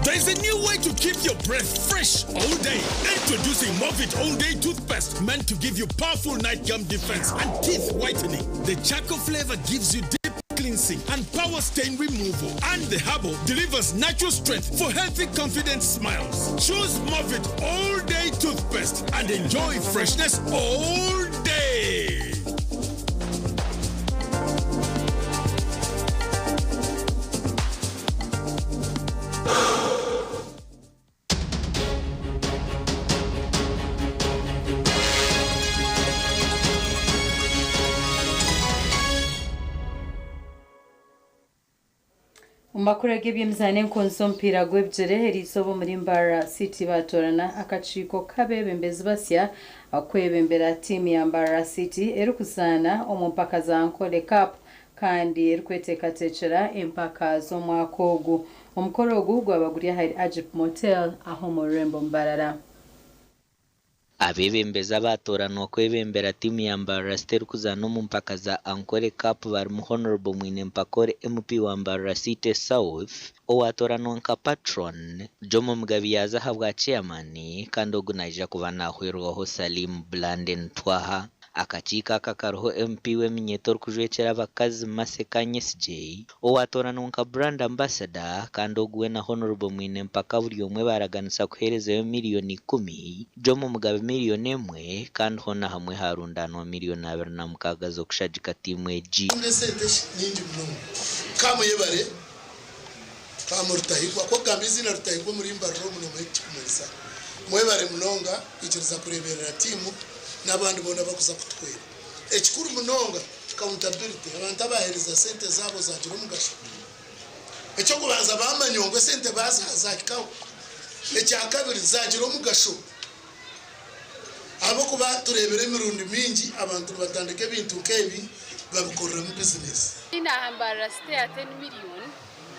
There is a new way to keep your breath fresh all day. Introducing Movit All Day Toothpaste, meant to give you powerful night gum defense and teeth whitening. The charcoal flavor gives you deep cleansing and power stain removal. And the herbal delivers natural strength for healthy, confident smiles. Choose Movit All Day Toothpaste and enjoy freshness all day. Omu makuru ag'eby'emizaano enkunzi z'omupiira gw'ebigyere eriizooba omuri Mbarara City baatoorana akakiiko k'abeebembezi basya kwebembera tiimu ya Mbarara City erikuzaana omu mpaka za Ankole Cup kandi erikweteekateekyera empaka z'omwaka ogu. Omukoro ogu gwaba guri ahari Agip Motel aha omu rurembo Mbarara. Abeebembezi abaatooranwa kwebembera tiimu ya Mbarara City erikuzaana omu mpaka za Ankole Cup barimu Hon. Mwine Mpakore MP wa Mbarara City South owaatooranwa nka Patron, Jomo Mugabi yaaza ahabwa Chairman kandi ogu naija kuba naahwerwaho Salim Blanden Twaha. Akakiiko aka kariho MP w'eminyeeto orikujwekyera abakazi Mercy Kanyesigye owaatooranwa nka Brand Ambassador kandi ogu we na Hon. Mwine Mpaka buri omwe baaraganisa kuheerezayo miriyoni ikumi, Jomo Mugabe miriyoni emwe kandi hoona hamwe haarundaanwa miriyoni 26 z'okushagika tiimu egi. Tunga esente nyingi munonga. Ka muyebare, ka murutahigwa. Ku okugamba eiziina Rutahigwa omuri Mbarara omu noomanya eki kirikumanyisa. Mwebare munonga kwikiriza kureeberera tiimu n'abandi boona abarikuza kutuhwera. Ekikuru munonga, accountability, abantu abaaheereza sente zaabo zaagira omugasho. Eky'okubanza baamanya ngu esente baaziha zaahikaho. Ekyakabiri zaagira omugasho. Ahabw'okuba tureebire emirundi mingi abantu nibatandika ebintu nk'ebi babikoreramu bizinesi. Aha Mbarara City ya 10 million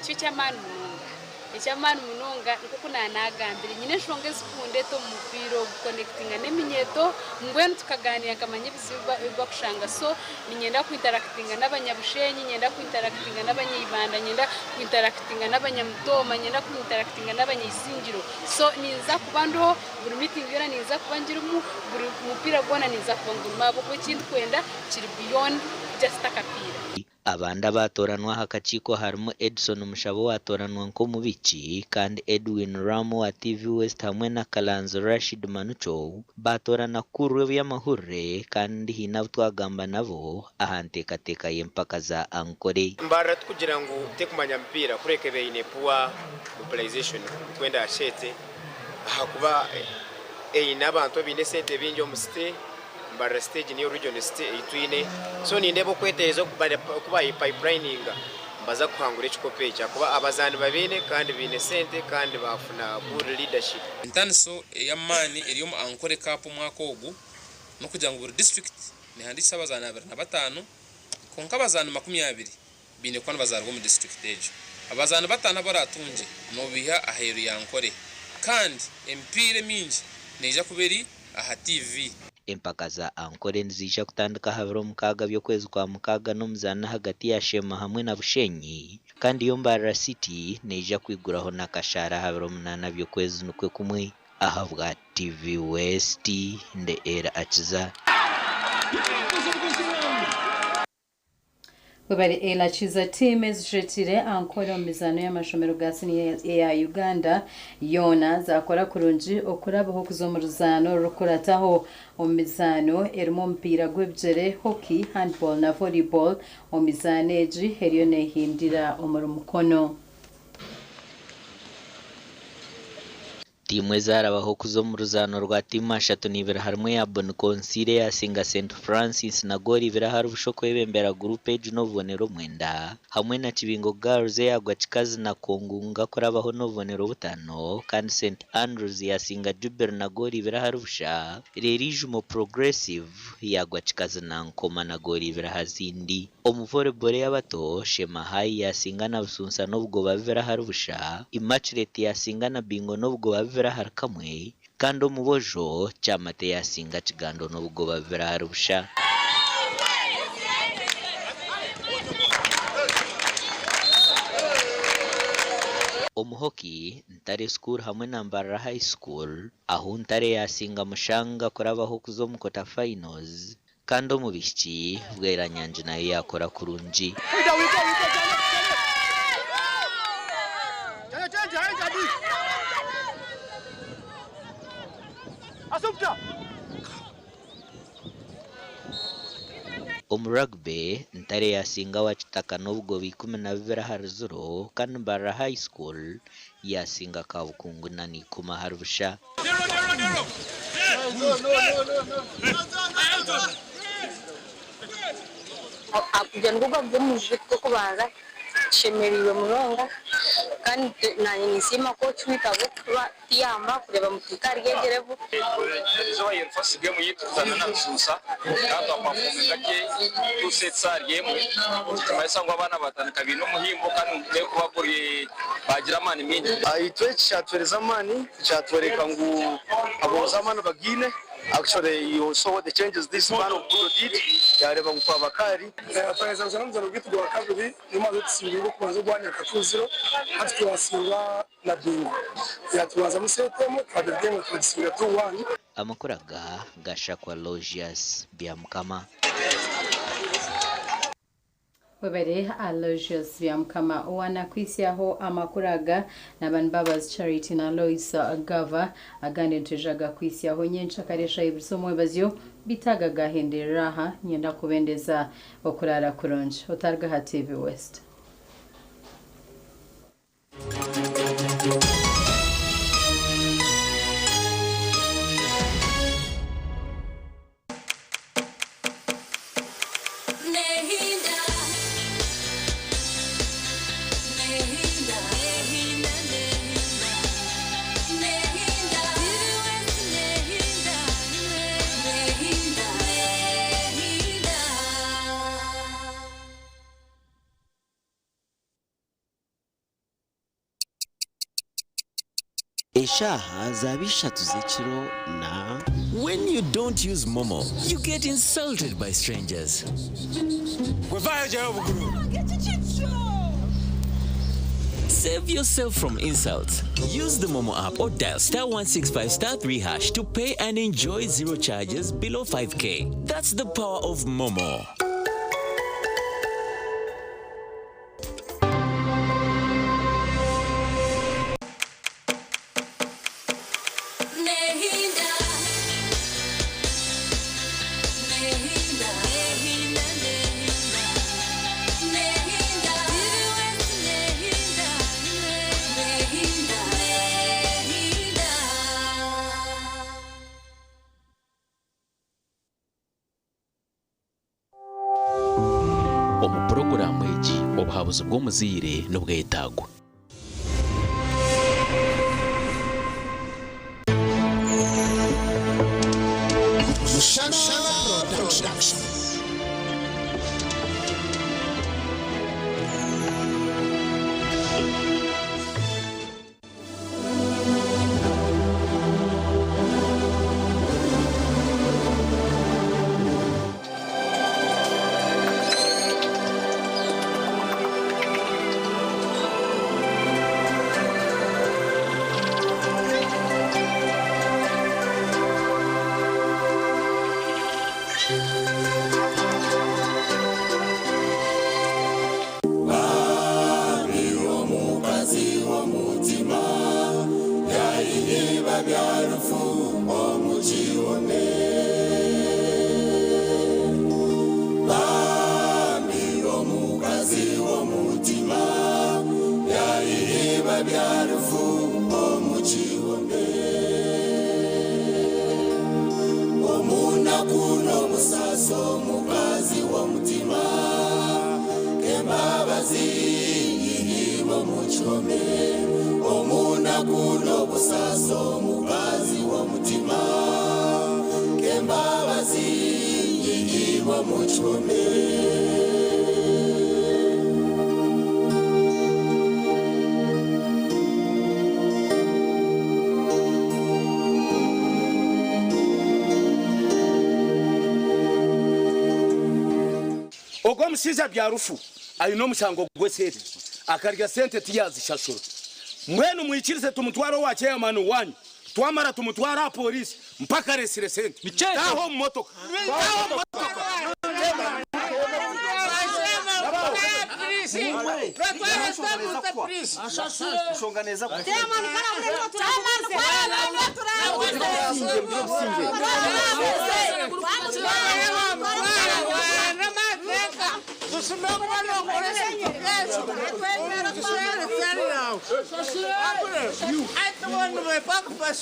nikyo ky'amaani munonga. Eky'amaani munonga nk'oku naanagambire nyine enshonga ezikundeta omu mupiira ogu kukonekitinga n'eminyeeto mbwenu tukaganiira nkamanya ebizibu ebi bakushanga so niinyenda kuintarakitinga n'abanyabushenyi, niinyenda kuintarakitinga n'abanyaibanda, niinyenda kuintarakitinga n'abanyamutooma, niinyenda kuintarakitinga n'abanyaisingiro so ninza kuba ndiho buri miitingi yoona ninza kuba ngirimu, buri mupiira gwona ninza kuba ngurimu ahabw'okuba eki ndikwenda kiri beyond just akapiira. Abandi abaatoranwa aha kakiiko harimu Edson Mushaba owaatoranwa nk'omubiiki kandi Edwin Ram owa TV West hamwe na Kalanzi Rashid Manucho baatorana kukurira eby'amahurire kandi haine abu twagamba nabo aha nteekateeka y'empaka za Ankole. Mbarara tikugira ngu tekumanya mupiira kureka eba eine poor mobilization kwenda aha ahakuba eine abantu abaine esente bingi omu city. Mbarara city egi niyo region city ei twine so nindeeba okweteereza oku baayipayipurayininga nibaza kuhangura ekikopo eki ahakuba abazaani babaine kandi baine sente kandi baafuna good leadership. Entaniso ey'amaani eri omu Ankole Cup omwaka ogu n'okugira ngu buri disiturikiti nehandiikisa abazaani 25 kwonka abazaani 20 baine kuba nibazaarwa omu disiturikiti egyo. Abazaani bataano abu oraatungye noobaiha aheeru ya Ankole kandi emipiira emingi neija kuba eri aha TV. Empaka za Ankole niziija kutandika aha biro mukaaga by'okwezi kwa mukaaga n'omuzaano ahagati ya Sheema hamwe na Bushenyi kandi yo Mbarara City neija kwiguraho n'akashaara aha biro munaana by'okwezi nikwo kumwe. Ahabwa TV West, ndi Elly Akiza. Webare Ella Kiza tiimu ezishetire Ankole omu mizaano y'amashomero ga siniya eya Uganda yoona zakora kurungi okurabaho okuza omu ruzaano orurikurataho omu mizaano erimu omupiira gw'ebigyere, hockey, handball na volleyball omu mizaano egi eriyo nehindira omuri Mukono. Tiimu ezaarabaho kuza omu ruzaano rwa tiimu ashatu n'ibiri harimu eya Boniconsiire eyaasinga St Francis na goolo ibiri ahari busha okwebembera guruupu egi n'obubonero mwenda hamwe na Kibingo Girls eyaagwa Kikazi na Kongunga kurabaho n'obubonero butaano kandi St Andrews yaasinga Jubilee na goolo ibiri ahari busha reero Ijumo Progressive yaagwa Kikazi na Nkoma na goolo ibiri aha zindi. Omu volleyball ey'abato, Shema High yaasinga na Busunsa n'obugoba bubiri ahari busha, Immaculate yaasinga na Bingo n'obugoba bubiri ahari kamwe, kandi omu boojo, Kyamate yaasinga Kigando n'obugoba bubiri ahari busha. Omu hockey, Ntare School hamwe na Mbarara High School, ahu Ntare yaasinga Mushanga kurabaho kuza omu quarter finals, Kandi omu baishiki, Bweranyangi nayo yaakora kurungi. Omu rugby, Ntare yaasinga Wakitaka n'obugoba 12 ahari ziro kandi Mbarara High School yaasinga Kabukungu na n'ikumi ahari busha. Ogwo nigwo gwaba omurundi gw'okubanza tushemereirwe munonga kandi naanye ninsiima kooki waitu ahabw'okutuyamba kureeba ngu tuhika ahari egi level. Erizooba yeri first game yaitu tuzaana na Rusuusa kandi twapafominga gye two sets ahari emwe nikimanyisa ngu abaana batandika baine omuhimbo kandi niguteekwa kuba guri bagira amaani maingi. Itwe eki kyatuhereza amaani, kyatworeka ngu aboojo amaani bagaine. Actually you saw the changes this man of Budo did, yareeba ngu kwaba kaari. Twaheza kuzaana omuzaano gwaitu gwa kabiri, niyo tusingwire ogw'okubanza ogwa Nyakatuziro, hati twasingwa na Bingo. Yatubanzamu seeti emwe, twabirwa emwe twagisinga 2-1. Amakuru aga gashakwa Aloysius Byamukama. Webare Aloysius Byamukama owanakwitsyaho amakuru aga naba ni Mbabazi Charity na Lois Gava agandi nitwija gakwitsyaho nyenkyakare eshaaha ibiri z'omwebazyo beitu aga gahenderera aha niinyenda kubendeza okuraara kurungi otaruga aha TV West. Eshaaha zaaba ishatu z'ekiro na. When you don't use MoMo, you get insulted by strangers. Save yourself from insults. Use the MoMo app or dial star 165 star 3 hash to pay and enjoy zero charges below 5K. That's the power of MoMo. Omu puroguraamu egi obuhabuzi bw'omuzaire nibwetaagwa. Mushana Production. Omukazi w'omutima yayiriba bya rufu omukihome bambi omukazi w'omutima yayiriba bya rufu omukihome omunaku n'omusaso omukazi w'omutima kembabazi yiribo mukihome omunaku n'obusaso omukazi w'omutima kembabazi yiribo mukihome. Ogwo omushaija Byarufu aine omushango gw'esente, akarya sente tiyazishashura. Mbwenu mwikirize tumutware owa chairman wanyu, twamara tumutware aha police mpaka aresire sente. Taaha omu motoka. Taaha omu motoka.